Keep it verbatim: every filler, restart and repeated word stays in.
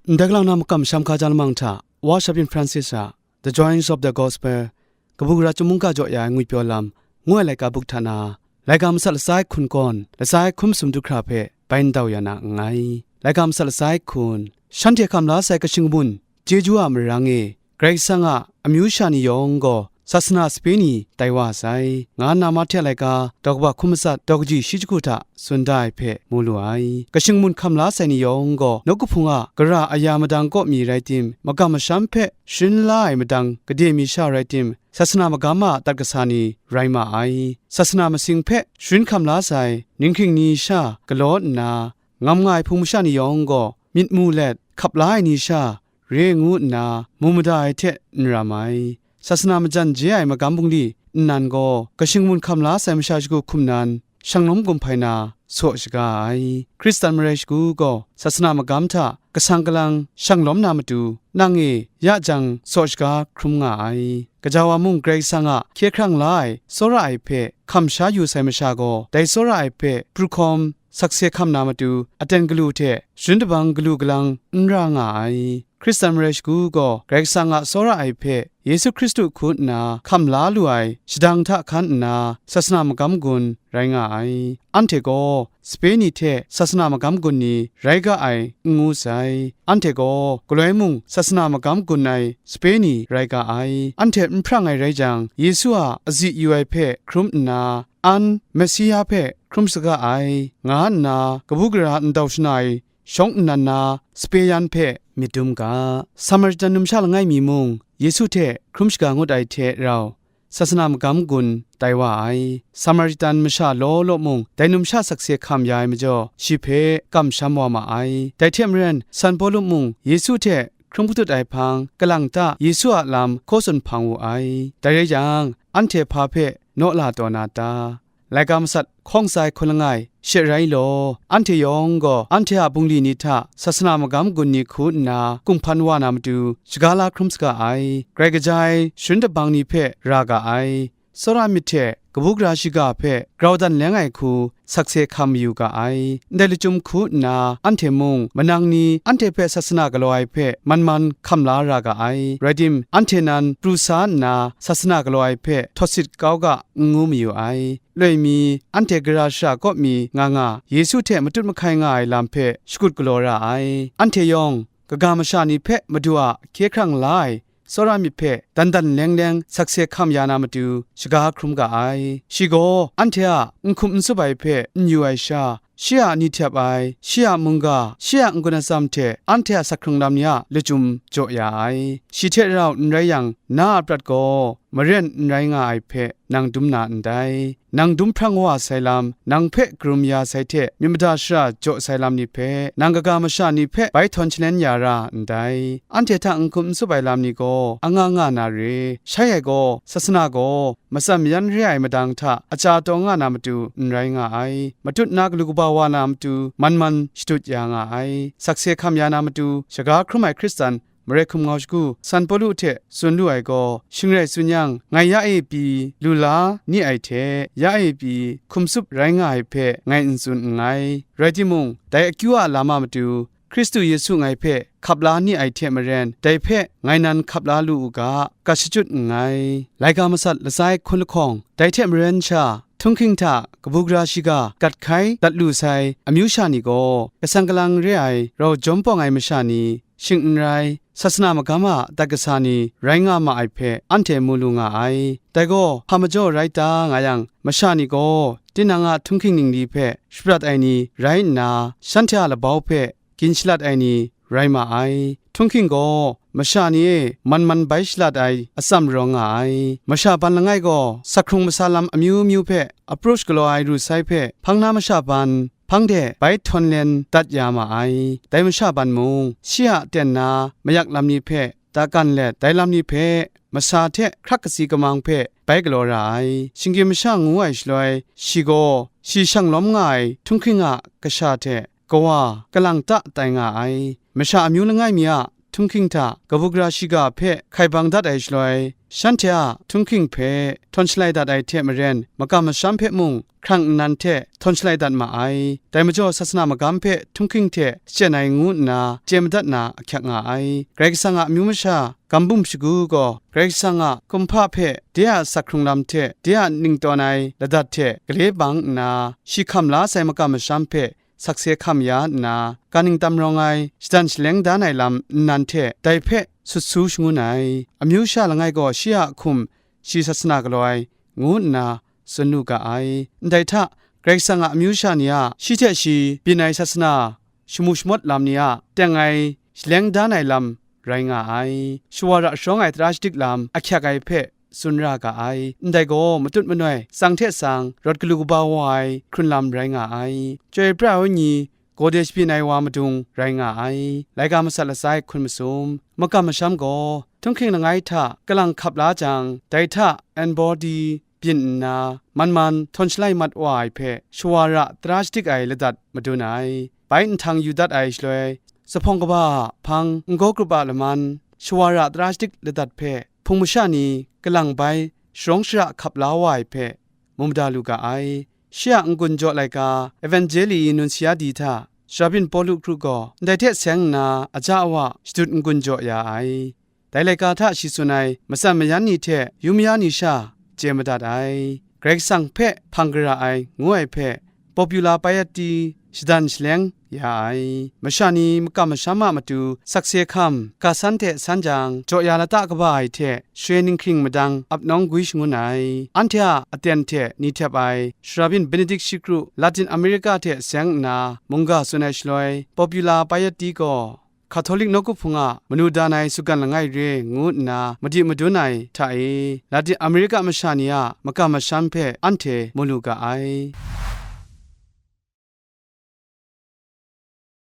Ndai galang na makam masham hkaja lamang hta, Wa Shabyin Francis a The Joys of the Gospel, Kabu Gara Chyum Mungga Jaw Ya Ai Ngwipyaw Lam, ngu ai laika buk hta na, laika matsat latsa hkun kawn, latsa hkun masum du hkra hpe bai ndau ya na nngai. Laika matsat latsa hkun, shanhte hkam la sai kashing kamun, chyeju a marang e, Karai Kasang a amyu sha ni yawng gaw, sasana sape ni tai wa sai, nga nna Mahte a laika daw kaba hkun matsat daw kaji shi jahku hta tsun da ai hpe mu lu ai. Kashing kamun hkam la sai ni yawng gaw, nawku hpung a gara aya madang kaw mi rai tim, makam masham hpe sharin la ai madang gade mi sha rai tim, sasana magam a dat kasa ni rai ma ai. Sasana masing hpe sharin hkam la sai, ninghking ni sha galaw nna, ngam nga ai hpung masha ni yawng gaw, myit mu let, hkap la ai ni sha, re ngu nna, mu mada ai hte n ram ai. Sasana majan je ai magam bungli nnan gaw, kashing kamun hkam la sai masha shagu hkum nan, shanglawm gumhpai na, saw shaga ai. Hkristan marai shagu gaw, sasana magam hta kasang kalang shanglawm na matu, nang e ya jang saw shaga hkrum nga ai. Gaja wa mung Karai Kasang a hkye hkrang la ai, tsawra ai hpe hkam sha yu sai masha gaw, dai tsawra ai hpe pru hkawm, sakse hkam na matu, aten galu hte sharin dabang galu galang n ra nga ai. Hkristan marai shagu gaw, Karai Kasang a tsawra ai hpe Yesu Hkristu hku nna hkam la lu ai shadang hta hkan nna, sasana magam gun rai nga ai. Anhte gaw sape ni hte sasana magam gun ni rai ga ai, n ngu sai. Anhte gaw galoi mung sasana magam gun ai sape ni rai ga ai. Anhte n hprang ai rai jang, Yesu a azi yu ai hpe hkrum nna, an Mesia hpe hkrum saga ai, nga nna kabu gara ndau shana ai shawng nnan na sape yan hpe myit dum ga. Samaritan numsha langai mi mung Yesu hte hkrum shaga ngut ai hte rau, sasana magam gun tai wa ai. Samaritan masha law law mung dai numsha sakse hkam ya ai majaw, shi hpe kamsham wa ma ai. Dai hte maren, San Pawlu mung Yesu hte hkrum katut ai hpang, kalang ta Yesu a lam hkaw tsun hpang wu ai. Dai rai yang, anhte hpa hpe naw la taw na ta? Laika matsat hkawng tsa ai hkun langai she rai law, anhte yawng gaw anhte a bungli ni hta sasana magam gun ni hku nna kunghpan wa na matu, shaga la hkrum saga ai. Grai kaja ai sharin dabang ni hpe ra ga ai. Tsawra myit hte kabu gara shiga hpe grau dan leng ai hku sakse hkam mayu ga ai. Ndai lachyum hku nna, anhte mung manang ni anhte hpe sasana galaw ai hpe man man hkam la ra ga ai. Rai tim, anhte nan pru sa nna, sasana galaw ai hpe htawt sit kau ga, n ngu mayu ai. Loi mi, anhte gara shara kaw mi nga nga, Yesu hte matut mahkai nga ai lam hpe shakut galaw ra ai. Anhte yawng, kaga masha ni hpe Madu a hkye hkrang la ai tsawra myit hpe dan dan leng leng sakse hkam ya na matu, shaga hkrum ga ai. Shi gaw anhte a n hkum n tsup ai hpe n yu ai sha, shi a ni htep ai, shi a mungga, shi a n-gun atsam hte anhte a sak hkrung lam ni a lachyum jaw ya ai. Shi hte rau n rai yang, na a prat gaw maren n rai nga ai hpe nang dum na ndai. Nang dum hprang wa sai lam, nang hpe karum ya sai hte myit mada shara jaw sai lam ni hpe, nang kaga masha ni hpe bai htawn shalen ya ra ndai. Anhte hta n hkum n tsup ai lam ni gaw anga nga na re. Shai ai gaw, sasana gaw matsan mayan re ai madang hta aja taw nga na matu n rai nga ai. Matut na galu kaba wa na matu man man shadut ya nga ai. Sakse hkam ya na matu shaga hkrum ai Hkristan, marai hkum ngau shagu San Pawlu hte tsun lu ai gaw, shing rai tsun yang, ngai ya e pyi lu la ni ai hte, ya e pyi hkum tsup rai nga ai hpe ngai n tsun nngai. Rai timung, dai akyu a lam a matu, Hkristu Yesu ngai hpe hkap la ni ai hte maren, dai hpe ngai nan hkap la lu u ga, gat shachyut nngai. Laika matsat latsa ai hkun lahkawng, dai hte maren sha, htunghking hta kabu gara shiga gat hkai dat lu sai amyu sha ni gaw, kasang kalang re ai rau jawm pawng ai masha ni, shing n rai, sasana magam a dat kasa ni rai nga ma ai hpe anhte mu lu nga ai. Dai gaw hpa majaw rai ta nga yang, masha ni gaw tinang a htunghking ningli hpe shaprat ai ni rai nna, shanhte a labau hpe gin shalat ai ni rai ma ai. Htunghking gaw masha ni e man man bai shalat ai atsam rawng nga ai. Masha ban langai gaw, sak hkrung masa lam amyu myu hpe aprush galaw ai ru sai hpe, hpang na masha ban hpang de bai htawn len dat ya ma ai. Dai masha ban mung, shi a ten na mayak lam ni hpe dakan let, dai lam ni hpe masa hte hkrak katsi kamang hpe bai galaw ra ai. Shinggyim masha ngu ai shaloi, shi gaw shi shang lawm nga ai htunghking a kasha hte kawa, kalang ta tai nga ai. Masha amyu langai mi a htunghking hta kabu gara shiga hpe hkai bang dat ai shaloi, shanhte a htunghking hpe htawn shalai dat ai hte maren, makam masham hpe mung hkrang nnan hte htawn shalai dat ma ai. Dai majaw, sasana magam hpe htunghking hte shachyen ai ngu nna chye madat na ahkyak nga ai. Karai Kasang a amyu masha gam bum shagu gaw, Karai Kasang a kumhpa hpe de a asak hkrung lam hte de a ningtawn ai ladat hte gale bang nna, shi hkam la sai makam masham hpe sakse hkam ya nna, kaning tam rawng ai shadan shaleng dan ai lam nnan hte dai hpe sut su shangun ai. Amyu sha langai gaw shi a hkum shi sasana galaw ai, ngu nna tsun lu ga ai. Ndai hta, Karai Kasang a amyu sha ni a shi hte shi byin ai sasana shamu shamawt lam ni a teng ai shaleng dan ai lam rai nga ai. Shawara sharawng ai tara shadik lam ahkyak ai hpe tsun ra ga ai. Ndai gaw matut manoi, tsang hte tsang, rawt galu kaba wa ai hkrun lam rai nga ai. Chyoi pra ai wenyi, gawde shabyin ai wa madung rai nga ai. Laika masat latsa ai hkun masum, makam masham gaw, htunghking langai hta kalang hkap la jang, dai hta anbawdi byin nna, man man htawn shalai mat wa ai hpe, shawara tara shadik ai ladat madun ai. Bai nhtang yu dat ai shaloi, zuphpawng kaba a hpang, n-gaw grup a laman, shawara tara shadik ladat hpe, hpung masha ni kalang bai sharawng shara hkap la wa ai hpe, mu mada lu ga ai. Shi a n-gun jaw laika, Evangelii Nunsiati hta, Sara byin Pawlu Kru gaw ndai hte seng nna aja awa shadut n-gun jaw ya ai. Dai laika hta shi tsun ai matsan mayan ni hte yu maya ni sha chye madat ai. Karai Kasang hpe hpang gara ai ngu ai hpe, Popular Piety shadan shaleng ya ai. Masha ni makam masham a matu sakse hkam, ga san hte san jang, jaw ya lata kaba ai hte, shwe ninghkring madang ap nawng gwi shangun ai. Anhte a aten hte ni htep ai, Sara byin Benedict shi kru Latin America hte seng nna mungga tsun ai shaloi, Popular Piety gaw Catholic nawku hpung a manu dan ai sutgan langai re ngu nna madi madun ai hta e, Latin America masha ni a makam masham hpe anhte mu lu ga ai.